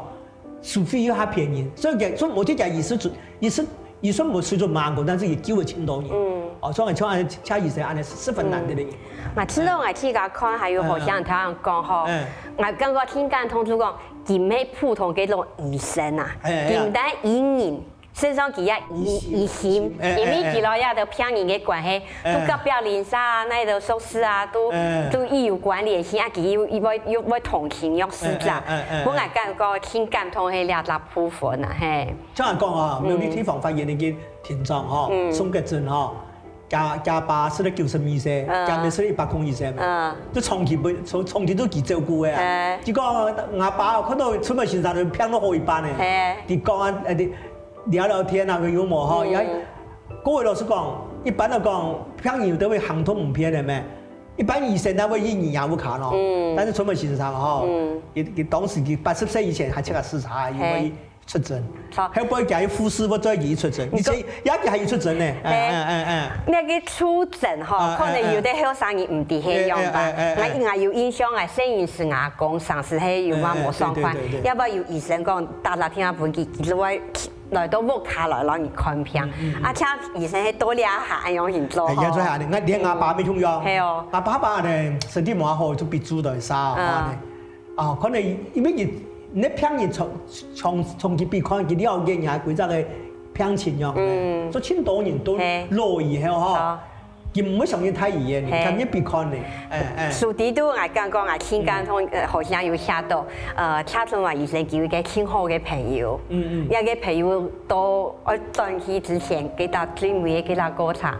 收費又較便宜，所以講，所以無這家醫師，醫師，醫師無水準蠻高，但是也救了盡多人。嗯，哦，所以像恁樣，像醫生恁樣係十分難得个人。嘛，其實𠊎自家看，還有好像聽人講吼，嗯，𠊎感覺聽感動就講，佢毋係普通个種醫生啊，哎，哎，哎，佢毋單醫人，身上佢也醫醫心，哎，哎，因為佢摎這兜病人个關係， 都隔壁鄰舍啊，該兜熟事啊，都都有關聯性啊，佢又又會又會同情弱勢者，本來感覺盡感動係這隻部分啊，嘿。像人講啊，苗栗地方法院个庭長吼，宋國珍吼，厥厥爸死了九十二歲，厥姆死了一百空二歲嘛，就長期分長長期都佢照顧个啊。佢講，吾爸看到春梅先生就病到好一半呢，佢講啊，呃， 聊聊天啊，有無吼？也，各位老師講，一般來講，病人都會行動毋便个咩？一般醫生佢會應你也無卡咯。但是春梅先生吼，佢佢當時佢八十歲以前還自家視察，又會出診，後背佢有護士會載佢出診，而且也佢還有出診呢。哎哎哎哎，該个出診吼，可能有兜後生人毋知係仰般。𠊎𠊎有印象，𠊎細人時吾公生時係有麼無爽快，要不然有醫生講，打打電話分佢，佢就會 來到屋下來摎你看病，啊，請醫生係到這下恁樣去做吼。哎，也做下呢，𠊎連吾爸也共樣。係哦。吾爸爸呢，身體無好，就被住在屋下呢。哦，可能因為佢，你病人長長長期被看，佢了解人家規隻个病情樣呢，所以盡多人都老以後吼， 佢毋會想去大醫院，佢甘願被看呢。哎哎。書裡肚𠊎感覺𠊎盡感動，呃，好像有寫到，呃，車春梅醫生佢有一個盡好个朋友，嗯嗯，該个朋友到愛轉去之前，佢搭最尾个佢搭過程，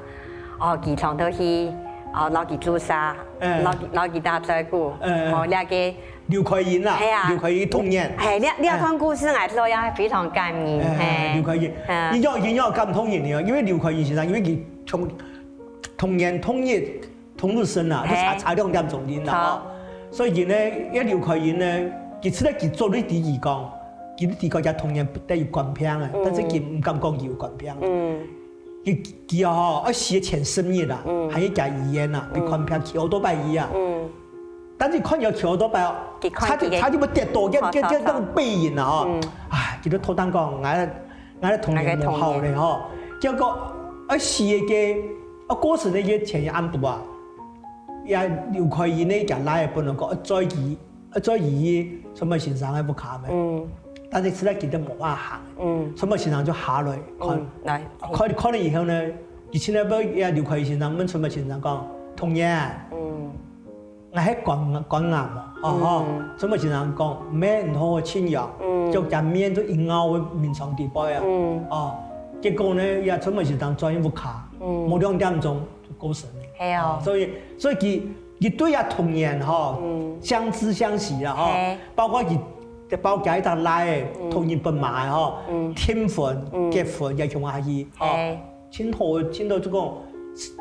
哦，佢常到去，哦，摎佢注射，摎佢摎佢搭照顧，哦，該个劉開英啦，係啊。劉開英童年。係，這，這段故事𠊎知也非常感人，哎，係。劉開英，啊。佢有，佢有感動人个，因為劉開英先生，因為佢童，童年同日，同日生啊，係。就差，差兩點鐘定啦，好。哦。所以佢呢，這劉開英呢，佢實在佢做得知佢講，佢知佢个童年得有官兵啊，嗯。但是佢毋敢講佢有官兵啊。嗯。佢，佢啊吼，愛死前十日啊，嗯。還有一家醫院啊，嗯。被官兵騎奧多拜去啊。嗯。 但是看到騎奧多拜哦，佢看佢个，差點，差點要跌倒，叫，好，叫，叫那個背影啊，吼。好，好。嗯。唉，佢就偷偷講，𠊎，𠊎个童年無好咧，吼。結果，啊，死个，啊，過身个前一暗晡啊，也劉開英个倈仔本來講，啊，載佢，啊，載佢去陳木先生个屋下咩。嗯。但是實在佢都無法行。嗯。陳木先生就下來看，嗯，來。看，看了以後呢，佢現在要，也劉開英先生問陳木先生講：「童年。」嗯。 𠊎係肝，肝癌哦，哦吼，嗯。陳木先生講，毋係，你好好靜養，嗯。就將面就一熬會眠床底背啊，嗯。哦，結果呢，也陳木先生轉去屋下，嗯。無兩點鐘就過身了。係哦。哦，所以，所以佢，佢對啊童年吼，嗯。相知相惜啦吼，係。包括佢，包括一隻倈仔，嗯。同日本馬个吼，嗯。訂婚、嗯。結婚也共下去，哦。係。 盡好，盡好就講，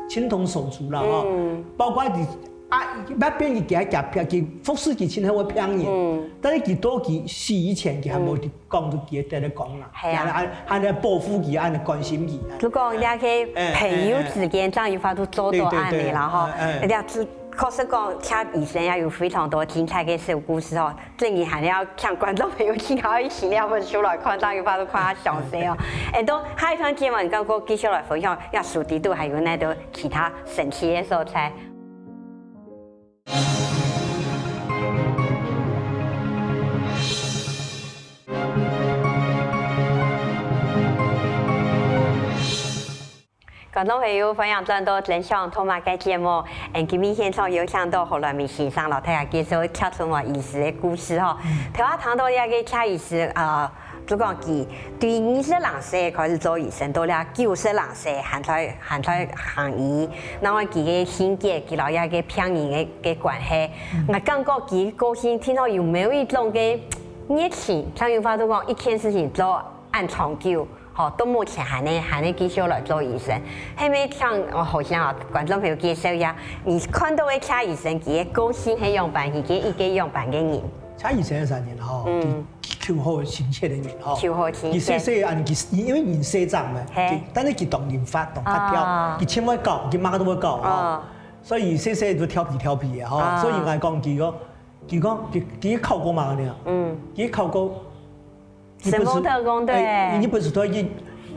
情同手足啦，吼。嗯。包括佢，啊，那邊佢行行行，佢服侍佢盡好个病人，嗯。但是佢到佢死以前，佢還無講，嗯。就佢得了講啦，係啊。還，還，還來保護佢，還來關心佢。就講這个朋友之間，哎，哎，哎。正有法度做到恁樣啦，吼。對，對，對。哎，哎。人家 確實講，佇醫生也有非常多精彩个小故事吼，正經還要請觀眾朋友去看，去尋這本書來看，正有法度看較詳細哦。欸，到下一段節目，𠊎等繼續來分享，這書裡肚還有哪兜其他神奇个所在。 觀眾朋友，歡迎轉到真想讀麼个節目。嗯，今晡日現場有請到何來明先生，摎大家介紹蔡春華醫師个故事吼。嗯。頭下聽到這个蔡醫師，呃，就講佢對二十零歲開始做醫生，到了九十零歲還在，還在行醫。然後佢个性格，佢摎這个病人个，个關係，嗯。𠊎感覺佢个性聽到有沒有一種个熱情，像有話都講，一件事情做恁長久。 吼，到目前還呢，還呢繼續來做醫生。下面請，哦，好像啊，觀眾朋友介紹一下，你看到个蔡醫生，佢个個性係樣般，佢个一個樣般个人。蔡醫生个人吼，嗯。佢求好心切个人吼。求好心切。佢細細个，佢，因為人細隻嘛，嘿。佢，但是佢當靈活，當活跳，啊。佢盡會搞，佢麼个都會搞吼。啊。所以細細就調皮調皮个吼。啊。所以𠊎講佢个，佢講，佢，佢考過麼个呢？嗯。佢考過 日本時，神風特攻隊。欸，日本時代去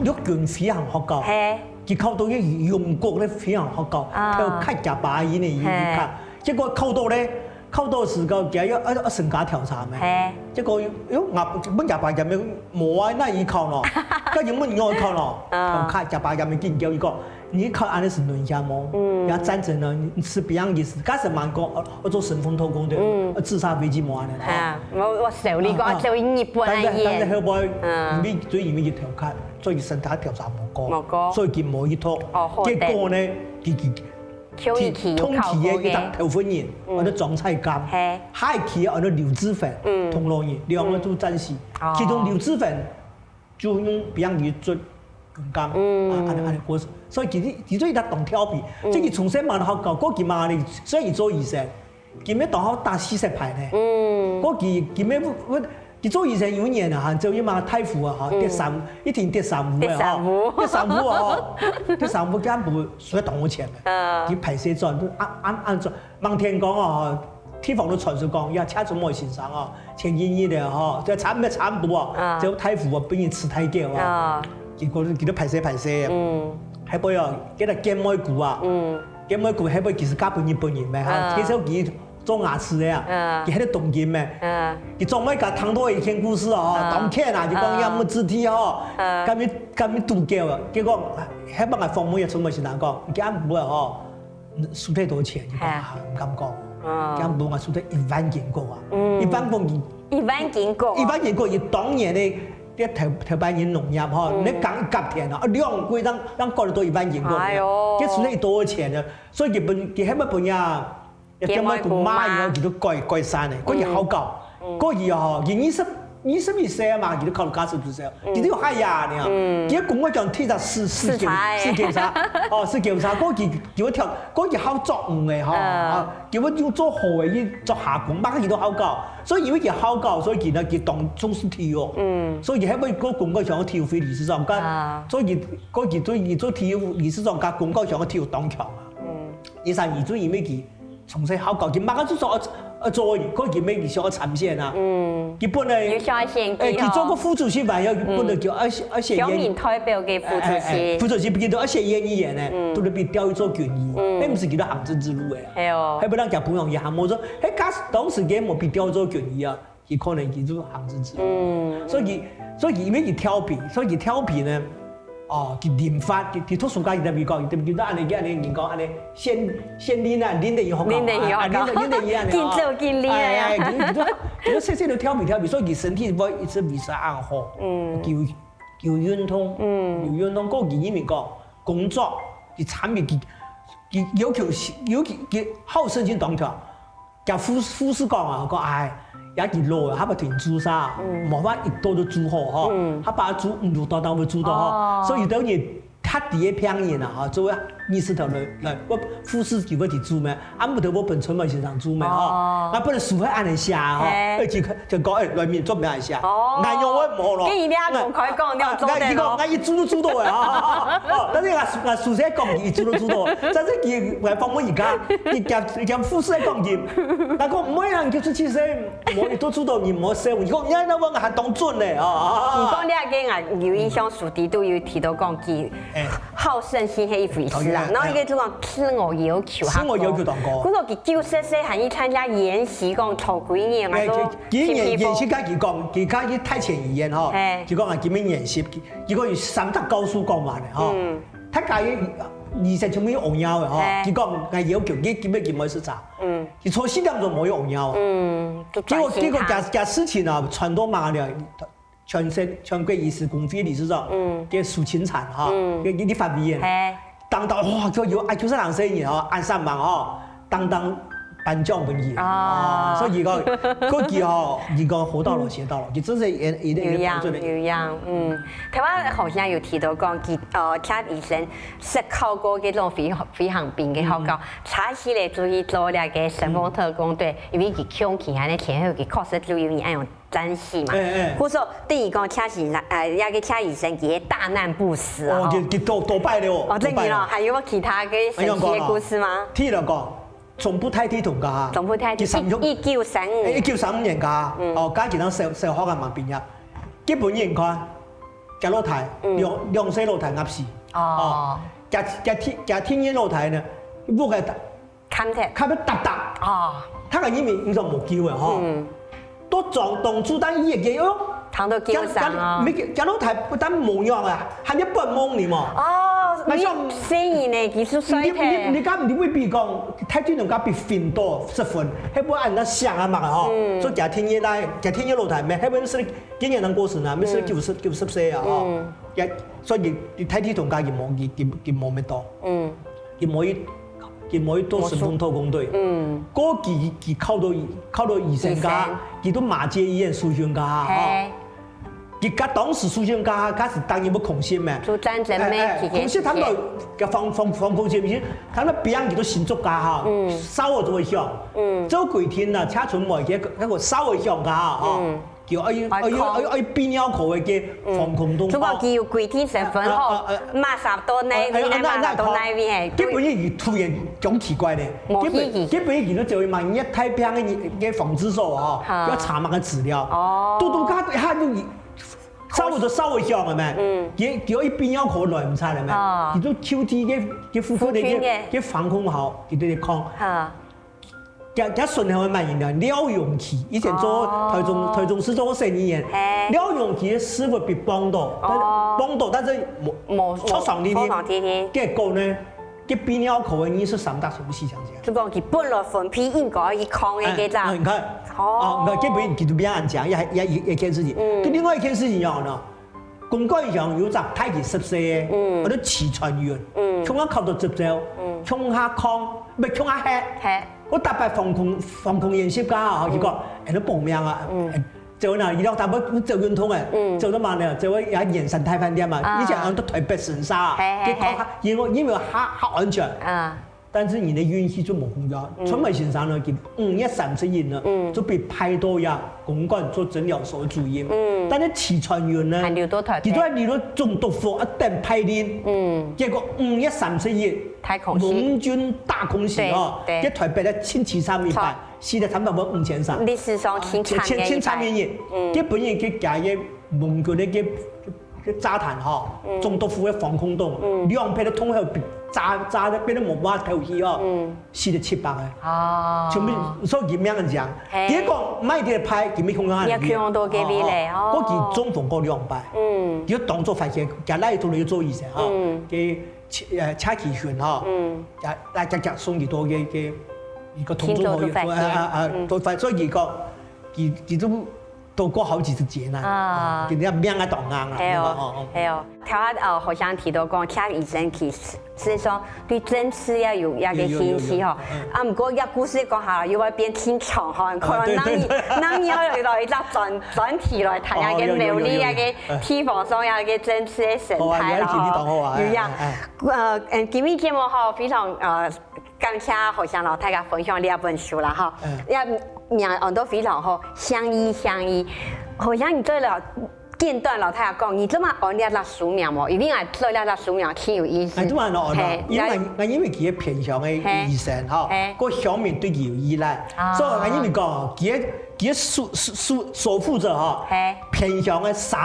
陸軍飛行學校，嘿。佢考到去英國个飛行學校，啊。投考甲板个呢，去，去考。嘿。結果考到咧，考到時候，佢要，要，要身家調查咩？嘿。結果，喲，𠊎問甲板，佢講無啊，哪會去考呢？該英文你愛考呢？啊。投考甲板，佢緊叫佢講， 你看恁樣係亂想無？嗯。也贊成呢，你是別樣意思。假使蠻講，呃，呃，做神風特攻隊，嗯。呃，自殺飛機無恁樣吼。啊，我，我想你講，啊，啊。做日本个演。但是，但是後尾，嗯。因為，所以因為佢調看，所以身家調查無過。無過。所以佢無去讀。哦，好的。結果呢，佢，佢，佢，佢有考過个。同期个一隻頭份人，嗯。安到莊彩柑，嘿。下一期安到劉志芬，嗯。同路人，兩個都戰死。嗯。哦。其中劉志芬 就用別人去做軍艦，嗯。啊，恁樣，恁樣過去。所以其實，其實佢當調皮，嗯。所以佢從細嘛學校，過去嘛呢，所以佢做醫生，佢乜當好打四色牌呢。嗯。過去，佢乜，佢做醫生有一年啊，還做一嘛大夫啊，哈，嗯。跌三，一定跌三五个哈，跌三五。跌三五啊，哈，跌三五，根本輸得當多錢个。啊。佢歹勢賺，就按，按，按賺。 望天講哦，地方都傳說講，呀，蔡春華先生哦，前幾日个吼，這差毋多差毋多哦，啊。這大夫哦，分人飼太久哦。啊。結果佢都歹勢歹勢个。嗯。後尾哦，佢个見妹姑啊，嗯。見妹姑後尾其實嫁分日本人咩，哈，啊。介紹佢做牙齒个啊，啊。佢還在東京咩，啊。佢做妹家聽到一件故事哦，啊。當天啊，就講，啊。呀，母子弟哦，啊。跟佢，跟佢賭狗啊，結果，後尾𠊎訪問个春華先生講，佢阿母啊吼， 輸忒多錢，佢講，係啊。啊，毋敢講。哦。佢講，無，𠊎輸忒一萬銀過啊。嗯。一萬銀。一萬銀過啊。一萬銀過，佢當年个，這頭，頭擺人農業吼，嗯。你講一甲田啊，兩季當，當過得到一萬銀過。哎喲。佢輸忒多錢呢，所以佢分，佢後尾分人佢妹姑媽以後，佢就改改善个，佢就好教。佢以後吼，佢二十二十一歲嘛，佢就考到教師執照，佢就有下呀呢。佢个功課講提到四四檢四檢查，哦四檢查，佢佢佢會挑，佢好作五个吼，啊，佢會有做好个，佢做下功，嘛佢都好教，所以因為佢好教，所以佢呢佢當重視體育，所以佢後尾个功課想要體育会理事长，所以佢佢佢做佢做体育理事长，佢功課想要體育當强啊。 二三二就因為佢從細好搞，佢麼个就做愛做个，佢佢乜佢想愛參選啊。嗯，佢本來有想愛選舉，誒，佢做過副主席嘛，要本來叫愛愛選縣，鄉民代表个副主席，副主席變到愛選縣議員呢，都係被調去做軍醫，誒，毋係佢都行政之路誒，係哦，還不讓佢朋友也行，我說，誒，假使當時佢無被調做軍醫啊， 佢可能佢就行政治。嗯，所以佢所以佢因為佢調皮，所以佢調皮呢，哦，佢靈活，佢佢讀書該佢特別講，佢特別佢都恁樣佢恁樣人講恁樣，縣縣令啊，令得佢好搞，令得佢好搞，啊，令得令得佢恁樣，緊做緊練啊，哎哎，佢佢就佢就細細个調皮調皮，所以佢身體會一直維持恁好，嗯，佢有佢有運動，嗯，有運動，過佢因為講工作，佢產品佢佢要求要求佢好勝心當強。 佢護護士講啊，講哎，也佢老了，還不停注射，無法一刀就注好吼，還把注五六刀當會注到吼，所以有兜人較低个病人啊，吼，做个二十頭來來，我護士佢會去注咩？啊，毋得我本村嘛先生注咩吼？啊，本來書會恁樣寫吼，而且就講哎，來面做咩恁樣寫？哦，恁樣我無咯。跟人家公開講，你要做得咯。佢講，𠊎一注就注到个啊，但是𠊎書𠊎書寫講，佢一注就注到，但是佢來訪問而家，佢佢佢護士講佢。 佢講毋會啊，你就出去先，無都做到你無事。你講你那問還當準呢啊！你講這個啊，有印象，書裡都有提到講佢好勝心係一回事啊，然後一個就講自我要求，自我要求當高。故所佢九十歲還去參加研習，講頭幾年啊，都今年研習，佢講佢佢去大前醫院吼，佢講啊，今年研習，佢講有三隻教授講話呢吼，大家醫生全部有戇尿个吼，佢講，𠊎要求佢今日佢無食茶。 嗯，佢坐四點鐘無用藥。嗯，結果結果這這事情啊，傳到嘛了，全世全國醫師公會理事長，嗯，叫蘇清泉哈，嗯，叫立法委員，嘿，當當哇，就有哎，就是兩歲人哦，按三萬哦，當當頒獎文艺啊，所以講，過去哦，你講活到老學到老，佢真是一一个有影有影，嗯，台灣好像有提到講，佢呃，蔡醫生 識考過該種飛飛行兵个學校，查起來就去做了个神風特攻隊，因為佢強起來个天后，佢確實就有人愛用戰士嘛。故所等於講，蔡醫生，呃，那個蔡醫生佢个大難不死啊。哦，佢佢多多敗了哦，哦，真的咯，還有沒有其他个神奇的故事嗎？第一來講，總部大地同家，總部大地，一九三五，一九三五年家，哦，家己當小小學啊嘛畢業，基本人看。 佢老弟，兩兩歲老弟壓死。哦，佢佢佢佢天然老弟呢，屋个，砍忒，砍忒搭搭。哦，佢个因為因為無救个吼，都撞當子彈一个哦，撞到救傷哦，佢佢老弟不但無用啊，還要發夢呢嘛。哦，你細人呢，佢係衰忒。你你你敢你未必講，太近人家被分到十分，還不按那想啊嘛吼，所以佢天然來，佢天然老弟咩，還不是 今年能過身啊，乜係九十九十歲啊，吼。也所以佢佢大體同家佢無佢佢佢無乜多，嗯，佢無一佢無一到神風特攻隊，嗯，過佢佢考到考到醫生家，佢到馬偕醫院受訓家，吼。佢家當時受訓家，家是當然要空襲咩，就戰爭咩，空襲他們个防防防空襲，他們兵佢都新竹家哈，燒了就會響，嗯，做鬼天啊，車春梅个那個燒了響家哈，吼。 佢愛愛愛愛愛泌尿科个个防空洞。如果佢有規定身份吼，馬上到哪位，那馬上到哪位嘿。基本上佢突然講奇怪咧，無意義。基本上佢就走去買熱帶病个个防治所吼，要查麼个資料。哦，嘟嘟卡一下就稍微就稍微響了咩？嗯，佢佢愛泌尿科來毋差了咩？佢就QT个个附近个个个防空壕，佢就在看。哈。 佢佢順後个麼人呢？廖永琪，以前做台中台中市做過省議員，廖永琪个屎朏被崩到，崩到，但是無無挫傷哩哩。挫傷哩哩。結果呢，佢泌尿科个二十三大全部死淨淨。就講佢本來分泌應該去抗个个咋？你看，哦，你看，基本佢就變恁樣，也也也一件事情。嗯，另外一件事情要呢，公館鄉有隻大佢十歲个，嗯，叫做徐傳雲，嗯，共下考到執照，嗯，共下抗，毋係共下核，核。我逐擺防空防空演習个吼，佢講，哎，你報名啊，哎，走哪？佢講逐擺走運動哎，走到哪呢？走到也圓山大飯店嘛，以前安到台北神社，佢講因為因為較較安全，啊，但是你的運氣就無好呀。春梅先生呢，佢五月三十一呢，就被派到呀公館做診療所主任，但是徐傳雲呢，還留到台北，佢都還留到總督府啊等派令，結果五月三十一，太空襲，盟軍大空襲哦，對，對，在台北个星期三一擺， 死了差不多五千三。歷史上盡慘个一擺。盡慘个一日，佢本來佢家个盟軍个个炸彈吼，總督府个防空洞，兩片个通后炸炸到變到無法透氣哦，死了七百个，哦，全部所以佢命很強。嘿，結果賣个牌，佢没空啊，也去用到个位嘞，哦，哦，哦，過去中风过两擺，嗯，佢当作发现，佢来做了做医生哈，嗯，给 車呃車騎船吼，嗯，啊啊，夾夾送佢到个个一个通州河，啊啊啊，都反所以佢讲，佢佢都都过好几十劫啦，啊，佢个命啊当硬啊，係哦，係哦。頭下呃，好像提到讲，請醫生其實實際上對針刺也有一个興趣吼，啊，毋過這故事講下又會變清楚吼，可能那你那你要有一隻專專題來談一个苗栗一个地方上一个針刺个生態啦吼，有影。 呃，嗯，今日節目吼，非常呃感謝何先摎大家分享這本書啦吼，也名安到非常好，相依相依。何先，你做了簡短摎大家講，你做麼安這隻書名無？因為𠊎做這隻書名挺有意思。哎，做麼安到安到？嘿，因為𠊎因為佢个偏鄉个醫生吼，嘿，个鄉民對佢有依賴，所以𠊎因為講，佢个佢个守守守守護者吼，嘿，偏鄉个生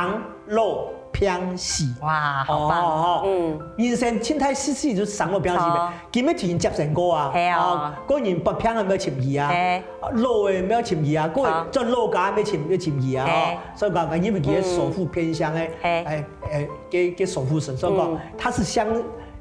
老 病死。哇，好棒！哦，嗯，人生盡大事事就生老病死咩？今日天接生過啊，係啊，個人發病啊，要尋佢啊，老个要尋佢啊，個人轉老家要尋要尋佢啊，哦，所以講，因為佢个守護偏鄉个，哎哎，个个守護神，所以講他是相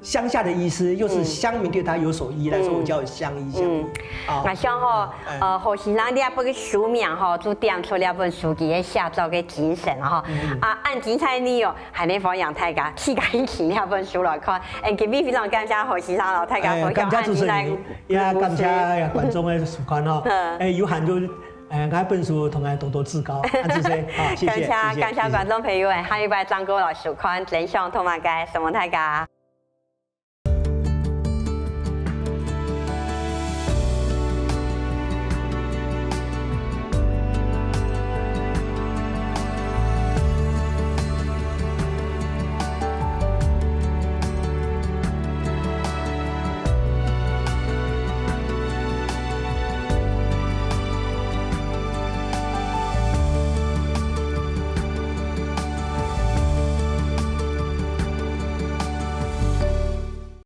鄉下的意思，又是鄉民對他有所依賴，所以我叫鄉依鄉依。嗯，啊，𠊎想吼，呃，何先生這本个書名吼，就點出這本書佢个寫作个精神吼。啊，恁精彩个內容，還能歡迎大家自家去這本書來看。嗯，今日非常感謝何先生摎大家分享恁精彩个故事。也感謝觀眾个收看吼。嗯，哎，有閒就，哎，買本書同𠊎多多指教，恁仔細，好，謝謝，感謝，謝謝，感謝觀眾朋友，哎，下禮拜正過來收看，真想同大家，承蒙大家。